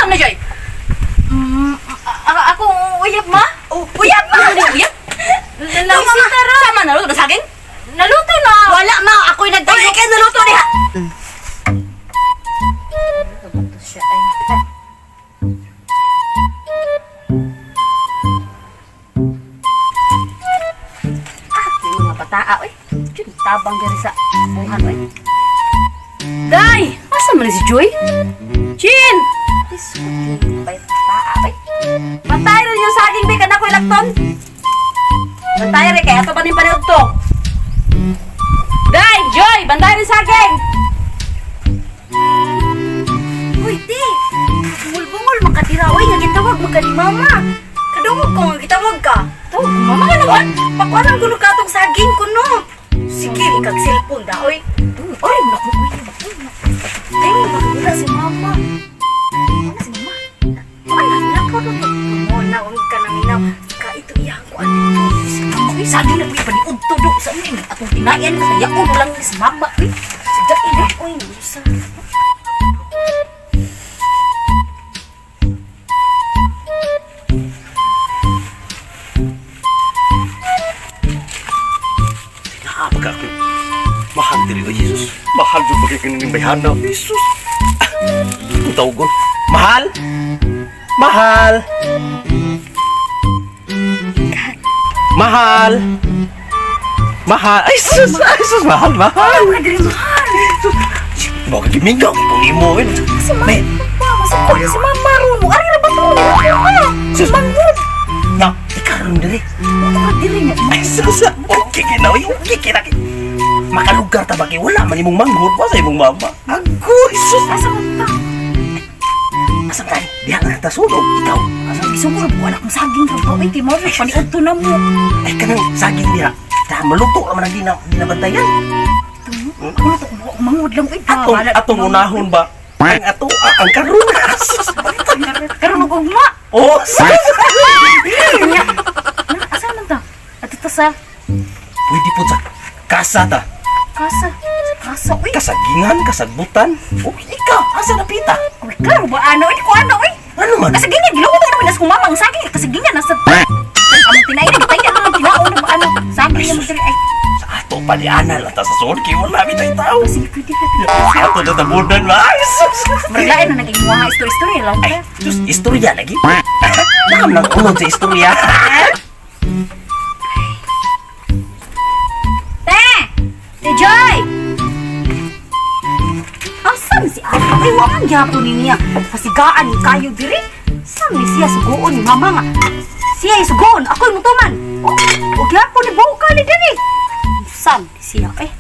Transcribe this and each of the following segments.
Kisam na, Joy? Ako uyab, ma? Oh, uyab ma. Uyab? Mama, sama naluto na saging? Naluto na. Wala ma, ako'y nagtayo. Ay, kaya naluto diha. Ah, may mga bataa, oy. Diyan, tabang diri sa buhan, oy. Day! Asa man ni si Joy? Chin! Diyos ko, bataa, oy. Patay rin yung saging, be, kanak ko'y lakton. Bantay rin, kaya ito pa rin panood to. Day! Joy! Bantay rin saging! Uy, ti. Bungol-bungol makatira oy nga gitawag man ka ni mama. Kadungog ko nga gitawag ka. Tawag ko, mama nga naman. Pakuanan kuno ka atong saging kuno. Sige, kag cellphone da oy. Ay, naku, uy, naku. Ay, makakita si mama. Ano si mama? Ano, nakaw na to. Mo na, huwag ka na minaw. Ka ito iyang kuan dito. Uy, saging na puy paniud to do sa amin. Atong tinayan kaya uno lang ni si mama. Uy, Sige, ina, oy, nusa. Naapag ako. Mahal diri o Jesus. Mahal jud bagay kaning bayhana. Jesus. Ah, ang tawgon. Mahal. Mahal. Mahal. Mahal. Ay sus, ay sus, mahal, mahal. Diri mahal. Sus. Baka gimingaw kung nimo eh. Si mama, May, masukol si mama ron. Ari ra ba to? sus. Manghud. Na, ikaron diri. Mo diri na. Ay sus, okay kinaw, okay kina. Makalugar ta bagay wala man imong manghud pa sa imong mama. Agoy sus. Asa man ta? Asa tayo? Diha nga ta sulog ikaw. Asa isugol po anak kong saging ra ba? Uy, kay mao paniud to na mo. Ay kanang saging diha. Ta maluto ra man ang dina dinabantayan. Ano to kung mangud lang uy. Atong atong unahon ba? Ang ato ang karon. Karon og ugma. Oh, sus. Nya. Na, asa man ta? Ato ta sa Pwede po sa kasa ta. kasa. Sa kasa uy. Kasagingan, kasagbutan. Oh, ikaw asa na pita? Uy, karo ba ano? Uy, di ko ano uy. Ano man? Kasagingan giluto naman nas kumama ang saging. Kasagingan nasa among tinayin gitaya naman kinaon na ba ano? Saging naman diri ay. Sa ato pa di ana lang ta sa sulod kay wala bitay tao. Sige, pwede pwede. Sa ato na tabunan ba? Ay, sus. Marlain na naging mga istorya-istorya lang. Ay, sus, istorya lagi. Nakam lang unod sa istorya. Te! Te Joy! Asan si Ate? Ay, waman gyapon ni niya. Pasigaan ni kayo diri. Saan ni siya sugoon ni mama nga? Siya ay sugoon, ako'y mutuman. Oh, o gyapon ni buka ni diri. Saan ni siya? Eh.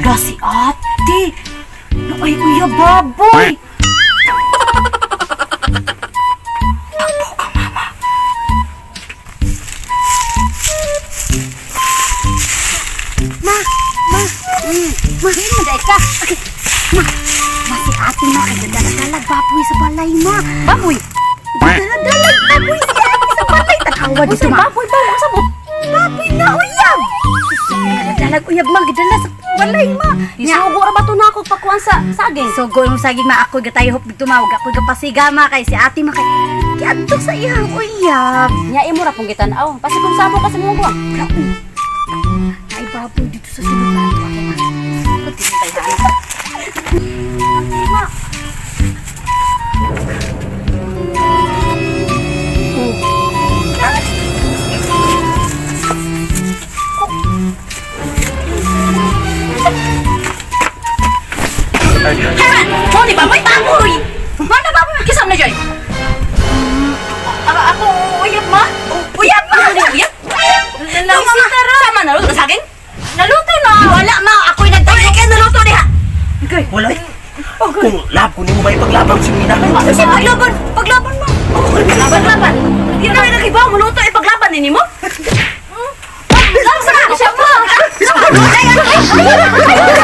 Hala si ate. Ay, uya baboy. Takbo ka, mama. Ma, ma, ma, Diin mo dahil ka. Okay. Ma, ma si ate ma kay dala-dalag baboy sa balay ma. Baboy. Dala-dalag baboy si ate sa balay. Tanawa dito Unsay ma. baboy ba? Unsa mo? Baboy na uyab. Dala-dalag uyab ma gidala sa balay ma. Nya, Isugo ra ba to na ako pagkuan sa saging? So go mo saging ma ako gatayo hop dito ma ug ako gapasiga ma kay si ate ma kay kiadto sa iyang uyab. Nya imo ra pong gitan-aw. Pasi kung sabo ka sa mong guwang. Grabe. Ay baboy dito sa sulod ba ato ate ma. Kuti tayo ana. Ate ma. Herman, mo ni baboy baboy. Mana baboy? Kisam na Joy. Ako uyab ma. Uyab ma. Uyab? Mama. Sama naluto na saging? Naluto na. Wala ma, ako'y nagtayo. Ay, kaya naluto diha. Okay. Wala eh. Kung lab ko nimo may paglabang sa minahan. Kasi paglaban, paglaban ma. Laban laban. Di na nakibaw mo luto ipaglaban ni nimo. Laban sa siya ma. Ay, ay, ay, ay, ay.